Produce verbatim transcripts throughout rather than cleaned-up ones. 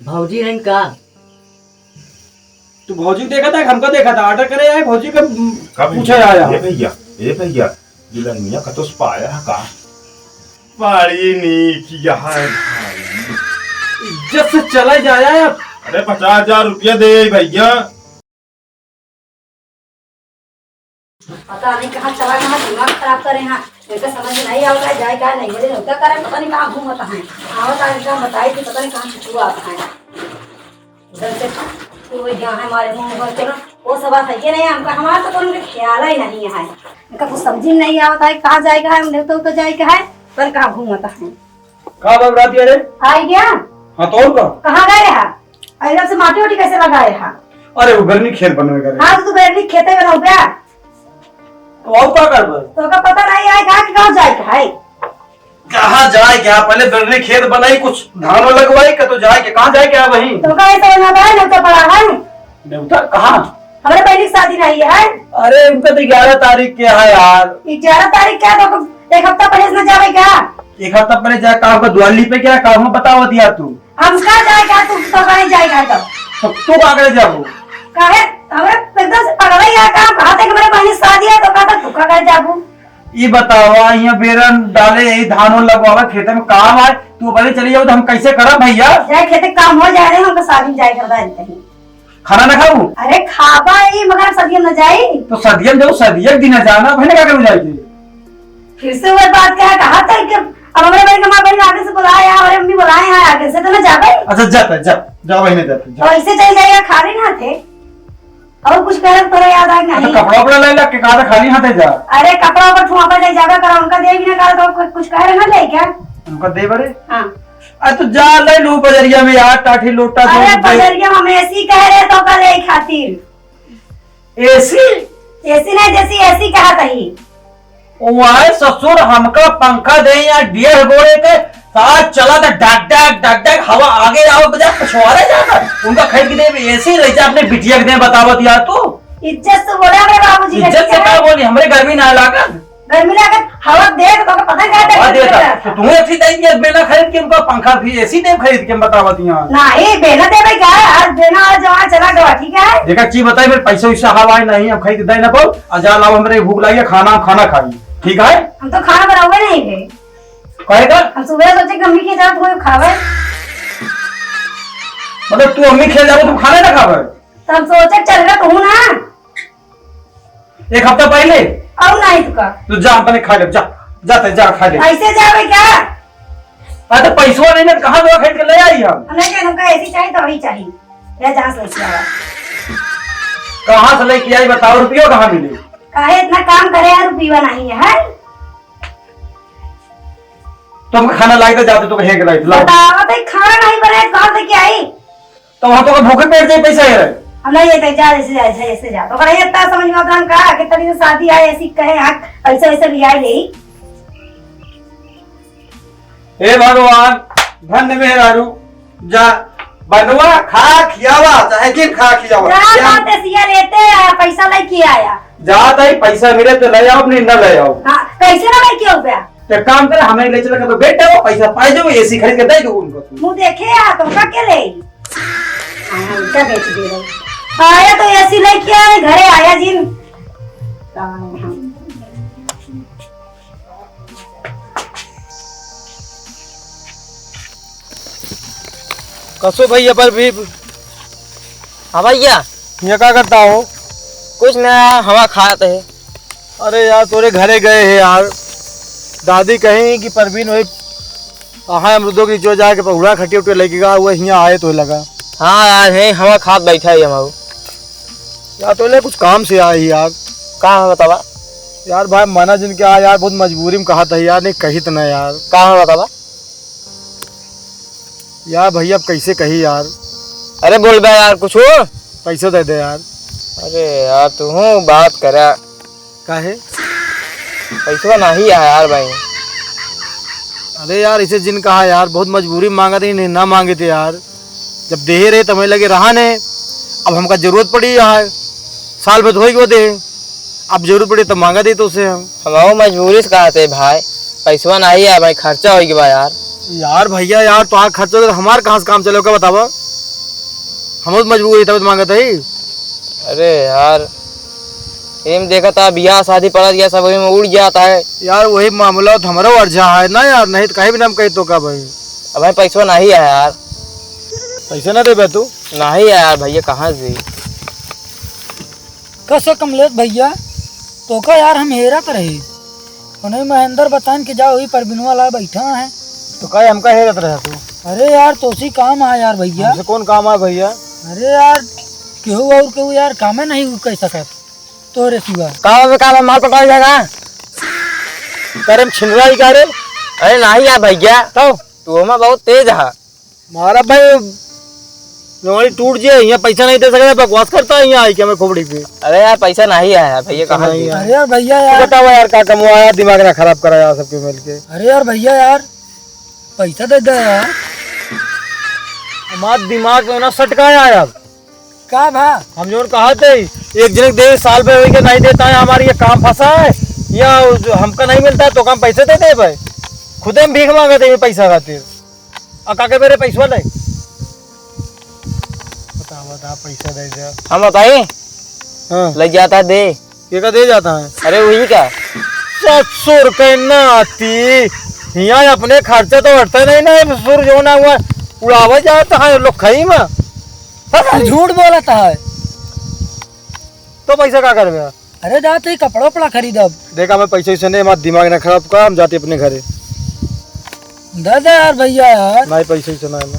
भौजी हन का? तू भौजी के देखा था, हमका देखा था, order करे आए, भौजी का कब पूछा आया। ए भैया, ए भैया, दुल्हनिया का तो पाया है का? बड़ी नीक है भाई। इज्जत से चला जाया। अरे पचास हजार रुपया दे भैया। पता नहीं कहाँ चला, कहाँ दिमाग खराब करे हैं। इनका समझ में नहीं आवता है, जाए का नहीं, बोले नौका करे, पता नहीं कहाँ घूमता है। आवता है, इनका बताई थी, पता नहीं कहाँ से छुआ आता है। उधर से तू वही यहाँ है, हमारे मुंह भर के ना, वो सब बात है कि नहीं, हमका, हमारा तो उनके ख्याल ही नहीं है। इनका कुछ समझ में नहीं आवता है, कहाँ जाए का है, हम देवता उतर जाए का है, पता नहीं कहाँ घूमता है। का बात रात अरे? आ गया? हाँ, तो और का? कहाँ गए हा? अरे, जब से माटी ओटी कैसे लगाए हा? अरे, वो गर्मी खेत बनवे करे। हाँ, तो तू गर्मी खेते बनाऊ क्या? तो और का करबे? तो का पता नहीं आए का कि कहाँ जाए का है? कहाँ जाए क्या? पहले गर्मी खेत बनाई, कुछ धान लगवाई, का तो जाए के, कहाँ जाए क्या वहीं? तो का ऐसा होना था, नहीं तो पड़ा है। नेवता कहाँ? हमारे बहन की शादी नहीं है। अरे, उनका तो ग्यारह तारीख के है यार। ग्यारह तारीख क्या? तो एक हफ्ता पहले से ना जावे क्या? एक हफ्ता पहले जाए, काम का दुआली पे क्या काम है, बताओ दिया तू। हम का जाए क्या? तू तो कहीं जाए क्या तो? तो तू का करे जाबू? काहे? हमरे एकदम से पगला यार, काम कहा थे कि हमारे बहन की शादी है, तो कहा था तू का करे जाबू? ई बतावा, यहाँ बेरन डाले, यही धान उन लगवावे, खेते में काम आए, तू पहले चली जाओ तो हम कैसे करब भैया? जाए खेते काम हो जाए, हमको शादी में जाए के बता देते हैं। खाना ना खाऊ? अरे खाबा ही, मगर सदियम न जाई। तो सदियम जाऊ, सदियम दिन जाना, भाई ने का करू जाई के? फिर से वही बात क्या है, कहा था कि अब हमारे बहन का माँ बहन आगे से बुलाए हैं, हमारे मम्मी बुलाए हैं, आगे से तो ना जाबे। अच्छा, जाता है, जा, जा, वही नहीं जाता, जा। और ऐसे चल जाएगा खाली हाथे। और कुछ कहे तोरा याद आए अच्छा, नहीं? कपड़ा उपड़ा ले ला के कहा था खाली हाथे जा। अरे कपड़ा ऊपर ठुआ पर ले जाबे करा, उनका दे भी ना करा तो कुछ कहे ना ले क्या? उनका दे बड़े? हाँ। आ, तू जा, ले लू बजरिया में यार, टाठी लोटा अरे, दे। बजरिया में हम एसी कह रहे तो कल यही खातिर। एसी? एसी नहीं, जैसी एसी कहा तही। ओ आए ससुर, हमका पंखा दे या डेढ़ गोड़े के, साथ चला था डक डक, डक डक, हवा आगे आओ, बजा पिछवाड़े जाता। उनका खरीद के दे एसी, ले जा अपने बिटिया के दे, बतावत यार तू। इज्जत से बोला मेरे बाबूजी ने, इज्जत से ठीक है? का बोली, हमरे गर्मी ना लागत। गर्मी लागत, हवा दे तो तोके पता है क्या हवा गर्मी देता। लागत? तो तू एसी दे के बेना खरीद के उनका पंखा भी एसी दे खरीद के बतावत यहाँ। नहीं, बेना दे भाई क्या है? आज बेना आज जमा चला गवा, ठीक है? देखा चीज बताई, मेरे पैसा वैसा हवा है नहीं, हम खरीद दे ना पाऊ। आ जा लाओ, हमरे भूख लगी है, खाना, खाना खाई, ठीक है? हम तो खाना बनावे नहीं है। कहे का? हम सुबह सोचे कि अम्मी के जाओ, तुम्हें खावे। मतलब तू अम्मी खेल जाओ, तू खाना ना खावे? तो हम सोचे चल रहा तू ना। एक हफ्ता पहले? और नहीं तो का? तू जा, हम तने खा ले, जा, जा, ते जा, खा ले। ऐसे जावे क्या? हाँ, तो पैसवा नहीं ना, कहाँ दवा खरीद के ले आई हम? हम नहीं जानू का, ऐसी चाहिए तो वही चाहिए। या जहाँ से लेके आवा। कहाँ से लेके आई बताओ, रुपयो कहाँ मिले? काहे इतना काम करे यार, रुपया नहीं है, हैं? तुम खाना लाई तो जाते, तो कहीं के लाई, लाओ। बताओ, तो खाना नहीं बनाए, कहाँ से क्या आई? तो वहाँ तो भूखे पेट जाए पैसा है। हम नहीं लेते, जा, जैसे जा, जैसे, जैसे जा। तो अगर ये इतना समझ में आता है का, कि तनी से शादी आए, ऐसी कहे, हाँ, पैसा वैसा लिया ले। हे भगवान, धन्य मेहरारू, जा, बनवा, खा, खियावा, चाहे जिन खा, खियावा। जा, जा। बात ऐसी है, लेते आया, पैसा लेके आया। जा, ताई, पैसा मिले तो ले आओ, नहीं, न ले आओ। हाँ, कैसे ना लेके आओ बे? तो काम कर, हमें ले चला के तो बेटा वो पैसा पाए जो एसी खरीद के दे दो उनको तू। मुँह देखे आ, तो का के ले? हाँ, उनका बेच दे रहे। आया तो एसी लेके आए, घरे आया जिन। कसो भैया पर भी। हाँ भैया। ये का करता हो? कुछ ना, हवा खात है। अरे यार, तोरे घरे गए है यार, दादी कहीं कि परवीन वही अहाँ अमरुदो के नीचे जाके पहुड़ा खटिया उटिया लेके गा, वो हियाँ आए तो लगा। हाँ यार, है हवा खात बैठा है हमारू। यार, तो ले कुछ काम से आए यार। का है बतावा? यार भाई, मना जिनके आ यार, बहुत मजबूरी में कहा था यार, नहीं कही तो ना यार। का है बतावा? यार भैया, अब कैसे कही यार? अरे बोल बे यार, कुछ हो? पैसे दे दे यार। अरे यार, तू हूँ बात करा। काहे? पैसवा नहीं आया यार भाई। अरे यार, इसे जिन कहा यार, बहुत मजबूरी में मांगा थे, नहीं ना मांगे थे यार। जब देहे रहे तो हमें लगे रहा ने, अब हमका जरूरत पड़ी यार, साल भर तो होई गयो दे, अब जरूरत पड़ी तो मांगा दे तो उसे हम। हमारो मजबूरी से कहा थे भाई, पैसवा नहीं आया भाई, खर्चा होई गया यार। यार भैया यार, तो खर्चा तो हमार कहाँ से काम चले का बतावा? हम मजबूर है, तब मांगत है। अरे यार, एम देखा था, बियाह शादी पड़ा गया, सब एम उड़ जाता है। यार, वही मामला तो हमरो अर्जा है ना यार, नहीं तो कहीं भी ना हम कही तो का भाई। अब भाई, पैसवा नहीं है यार। पैसे ना देबे तू? नहीं है यार भैया, कहाँ से? कस कमलेश भैया, तोका यार हम हेरत रही। उन्हें महेंद्र बतान के जाओ, वही परबिनवा ला बैठा है। तो काहे हमका हेरत रहे तू? अरे यार, तोसी काम है यार भैया। हमसे कौन काम है भैया? अरे यार, केहू और केहू यार कामे नहीं कह सकत तोरे सिवा। का बे, का बे, माल पटावे जाएगा? करे में छिनरा ही का रे? अरे नहीं यार भैया, तो तू हमें बहुत तेज है। मारा भाई, नौकरी टूट जे, यहाँ पैसा नहीं दे सकता, बकवास करता है यहाँ आई के हमें खोपड़ी पे। अरे यार, पैसा नहीं है यार भैया, पैसा कहाँ नहीं से? है। अरे यार भैया तू यार। बतावा यार, का कमवाया, दिमाग ना खराब करा यार सबके मिलके। अरे यार भैया यार, पैसा दे दे यार। हमारा दिमाग में ना सटका है यार। का भा? हम जोन कहा थे, एक जने के दे, साल भर होइके नहीं देता है, हमारी ये काम फंसा है, या जो हमका नहीं मिलता है, तो काम पैसे दे दे भाई, खुदे हम भीख मांगत है ये पैसा खातिर। आ काके मेरे पैसवा ले। बता, बता, पैसा दे दे। हम बताई? हाँ। लग जाता दे। ये का दे जाता है? अरे वही का। ससुर के नाती, हियाँ अपने खर्चा तो हटता नहीं ना, ससुर जो ना हुआ, उड़ावा जाता है लोग खाई में। तू झूठ बोलत है। तो पैसा का करबे? अरे जाते ही कपड़ा उपड़ा खरीदब। देखा, मैं पैसे वैसे नहीं, हमारा दिमाग ना खराब कर, हम जाते अपने घरे। दे दे यार भैया यार। नहीं, पैसे वैसे नहीं है।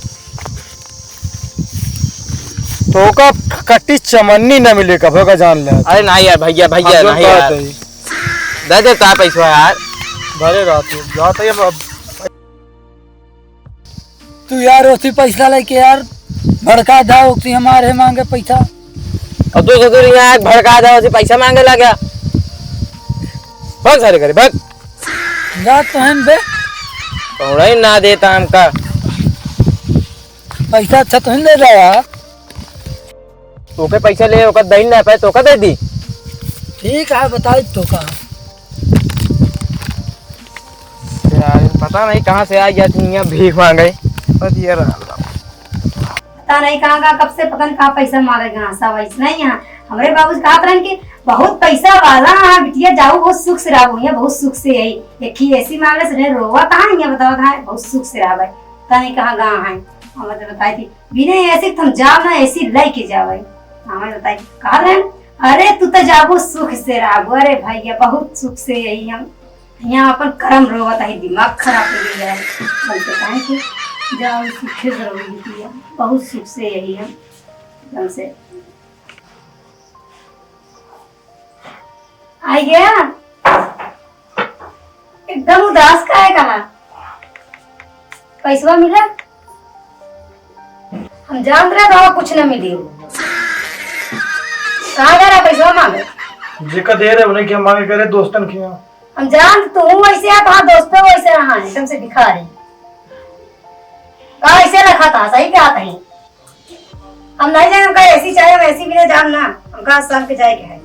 तो का कट्टी चमन्नी ना मिले कब का जान ले। अरे नहीं यार भैया, भैया, हम जो नहीं बात यार। है। दे दे ता पैसा यार। भरे रात में जाते ही अब। तू यार ओसी पैसा लेके यार भड़का दा, ओसी हमारे मांगे पैसा। और तू ससुर यहाँ एक भड़का दा, ओसी पैसा मांगे लग गया। भाग सारे घरे, भाग। जा तो हन बे। पौड़ा ही ना देता हमका। पैसा अच्छा तो हन दे दे यार। तोके पैसा ले, ओकर दही ना पाए, तोका दे दी। ठीक है, बताई तो का। यार, पता नहीं कहाँ से आ गया थी, यहाँ भीख मांगे। बस ये रहा। पता नहीं कहाँ का, कब से पता नहीं कहाँ पैसा मांगे, कहाँ से वैसे नहीं यहाँ। हमरे बाबूजी कहत रहन कि बहुत पैसा वाला है बिटिया, जाऊ बहुत सुख से रहू, यहाँ बहुत सुख से है। एक ही एसी मांगले से रोवा कहाँ, यहाँ बतावा कहाँ है, बहुत सुख से रहबे। पता नहीं कहाँ गाँव है। हम तो बताई थी, बिना एसी के तुम जाओ ना, एसी लेके जाओ भाई। हमें बताई, कहा रहे, "अरे तू तो जाबो सुख से रहबो।" अरे भैया, बहुत सुख से यही हम यहाँ अपन करम रोवत है, दिमाग खराब हो गया है। हम तो कहें कि जाओ सुख से रहो बिटिया, बहुत सुख से यही हम एकदम से। आई गया? एकदम उदास काहे का? पैसवा मिला? हम जानत रहे बाबा कुछ न मिली। कहाँ गया पैसवा मांगे? जेका दे रहे उन्हें क्या मांगे करे दोस्तन के यहाँ। हम जान तू वैसे है, तोहार दोस्तों वैसे रहा है, एकदम से भिखारी। का ऐसे रखा था, सही कहा था। हम नहीं जाए, हमका एसी चाहे, हम एसी भी नहीं जाम ना, हमका शाम के जाए के है।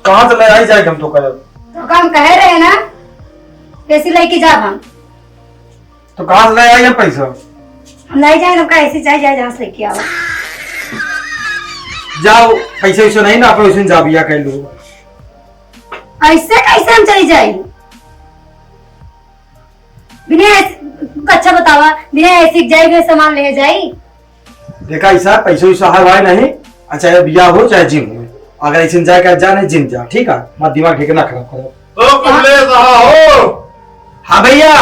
कहाँ से ले आई जाए हम तो कहे? तो हम कहे रहे ना, एसी लेके जाब हम। तो कहाँ से ले आई हम पैसा? हम नहीं जाए, हमका एसी चाहे, जाए जहाँ से लेके आओ। जाओ, पैसे वैसे नहीं ना, आप वैसे जा बिया कर लो। ऐसे कैसे हम चली जाए? बिना एसी, अच्छा बतावा, बिना एसी के जाई, बिना सामान ले जाई? देखा ऐसा, पैसा वैसा है भाई नहीं, अच्छा ये बिया हो चाहे जिम हो, अगर ऐसे जाए का जा नहीं जिम जा, ठीक है, मत दिमाग ठीक ना खराब करो। ओ कमलेश, हाँ हो। हाँ भैया।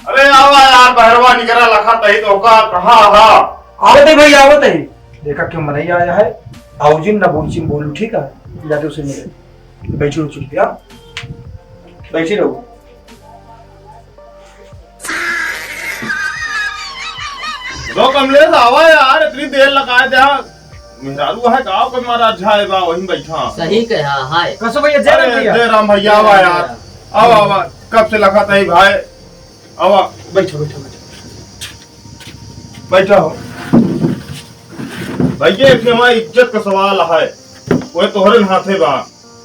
अरे आवा यार, बहरवा निकरा लखा तही तो का, कहाँ हा? आवत है भैया, आवत है। देखा क्यों मनई आया है, आऊ जिम ना बोल जिम बोलू, ठीक है, जाके उसे मिले। बैठी रहो चुपचाप, बैठी रहो। लो कमलेश, आवा यार, इतनी देर लगाए दे। मेहरारू है गाँव के मारा झाए बा, वहीं बैठा। सही कहा है। कसो भैया, जय राम अरे, भैया। जय राम भैया, आवा यार। आवा, आवा। कब से लखा तही भाई। आवा, बैठो, बैठो, बैठो। बैठा हो। भैया, एक हमारी इज्जत का सवाल है। वो तोहरे हाथे बा।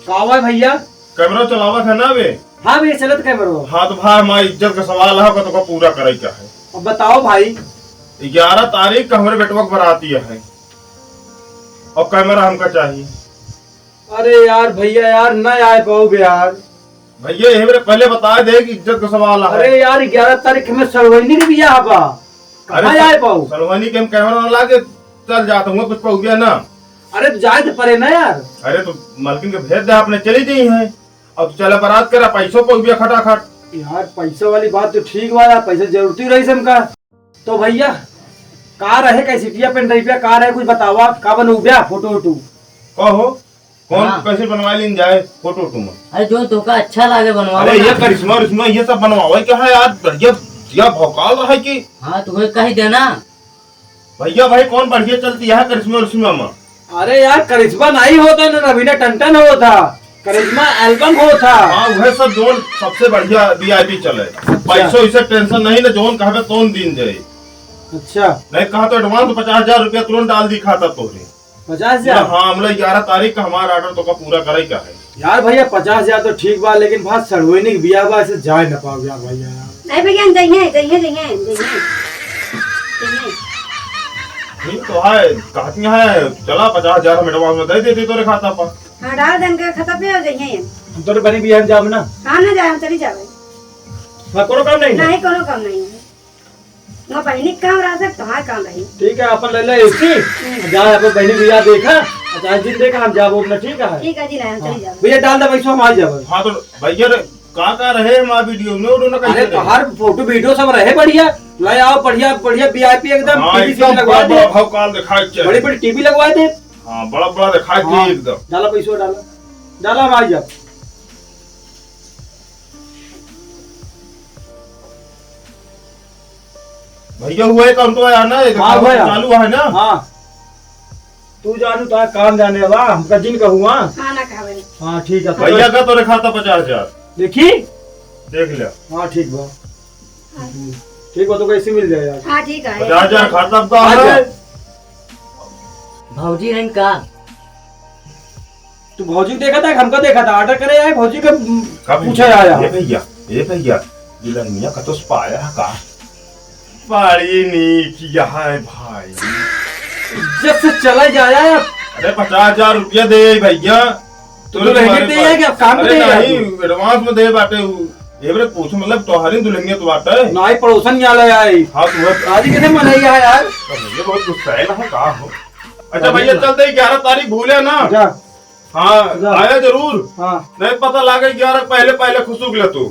का हुआ भैया? कैमरा चलावत है ना बे? हाँ भैया, चलत कैमरा। हाँ तो भाई, हमारी इज्जत का सवाल है, ओका तो पूरा करे का है। अब बताओ भाई। ग्यारह तारीख का हमरे बेटवा के बराती है। और कैमरा हमका चाहिए। अरे यार भैया यार, ना आए पाउबे यार। भैया, यही मेरे पहले बताए दे कि इज्जत का सवाल है। अरे यार, ग्यारह तारीख में सड़वैनी के बियाह बा। अरे कहाँ आए पाऊ? सड़वैनी के हम कैमरा ना लागे चल जात हूँ, कुछ पउबिया ना। अरे तो जाए तो परे ना यार। अरे तो मालकिन के भेज दे, अपने चली गई हैं। अब तो चला बारात करा, पैसो पउबिया खटाखट। यार पैसा वाली बात तो ठीक बा यार, पैसा जरूरत ही रही हमका। तो भैया, का रहे कैसेटिया पेन ड्राइविया, का रहे कुछ बतावा, का बनउब्या फोटो वोटो? कहो, कौन हाँ। कैसे बनवा लीन जाए फोटो वोटो में? अरे जो तोका अच्छा लागे बनवा अरे लो ये ना। करिश्मा उरिश्मा ये सब बनवावे के है यार, बढ़िया, बढ़िया भौकाल रहे कि हाँ, तो वही कह देना। भैया भाई, कौन बढ़िया चलती है करिश्मा उरिश्मा में? अरे यार, करिश्मा नहीं होता ना, रवीना टंडन होता, करिश्मा एल्बम होता। हाँ, वह सब जोन सबसे बढ़िया वीआईपी चले। अच्छा। पैसों इसे टेंशन नहीं ना, जोन कहबे तोन दिन जाए। अच्छा। नहीं कहा तो एडवांस पचास हजार रुपया तुरंत डाल दी खाता तोरे। पचास हजार? हाँ, हमला ग्यारह तारीख का हमारा ऑर्डर तो का पूरा करे का है। यार भैया, पचास हजार तो ठीक बा, लेकिन भाई सड़वैनी के बियाह बा, ऐसे जाए ना पाओ यार भैया यार। नहीं भैया, हम जइहे, जइहे, जइहे, जइहे। जइहे। ठीक तो है, कहती है, चला पचास हजार हम एडवांस में दे देते तोरे खाता पर। हाँ, डाल देन के खाता पे हो जइहे। हम तोरे बनी बियाह में जाब ना। हाँ, ना जाए, हम चली जावे। हाँ, कोनो काम नहीं ना? नहीं, कोनो काम नहीं है। वहाँ बहिनी के काम रह सकता, हाँ, काम रही। ठीक है, अपन ले ले एसी। हम्म। जा, अपन बहिनी बियाह देखा, चाहे दिन देखा, हम जाबो अपना, ठीक है? ठीक है जी, नहीं, हम चली हाँ। जावे। भैया, डाल दे पैसा, हम आ जावे। हाँ, तो भैया रे, का का रहे हमार वीडियो में, उन्होंने कैसे अरे, रहे? तोहार फोटो वीडियो सब रहे बढ़िया। ले आओ बढ़िया, बढ़िया वीआईपी एकदम, हाँ, टीवी एकदम सीवी लगवा बड़ा, दे। बड़ा भौकाल दिखाई के चाहिए। बड़ी, बड़ी टीवी लगवा दे। हाँ, बड़ा, बड़ा दिखाई के हाँ, एकदम। डाला पैसा, डाला। डाला, हम आ जाओ। भैया, हुआ है काम तो यार ना, ये हाँ, काम हुआ है। चालू है ना? हाँ। तू जानू, तार काम जाने वाला, हमका जिन कहूँ, हाँ? हाँ, ना कहवे। हाँ, ठीक है, तो भैया का तोरे खाता पचास हजार। देखी? देख ले। हाँ, ठीक बा। हाँ। ठीक बा, तो कैसे मिल जाए यार? हाँ, ठीक है। पचास हजार खाता का आ जा। है। भौजी रहन का? तू भौजी को देखा था, हमका देखा था, ऑर्डर करे आए, भौजी का, कब पूछा आया। ए भैया, ए भैया, दुल्हनिया का तो पाया है का? बड़ी नीक यह है भाई। जब से चला जाया है। अरे पचास हजार रुपया दे भैया। तो तू दुल्हनिया तुम्हारे दे पास। है क्या? काम अरे दे है नहीं, तू? एडवांस में दे बाटे उ। ए बरे पूछ, मतलब तोहरी दुल्हनिया तो बाटे। नहीं, पड़ोसन यहाँ ले आई। हाँ, तू है। आज कैसे मनाई है यार? तो भैया बहुत गुस्सा है ना, का हो? अच्छा अरे भैया, ना। चलते ही ग्यारह तारीख भूले ना। जा। हाँ, जा। आया जरूर। हाँ। नहीं पता लागे ग्यारह पहले, पहले खुशुक ले तू।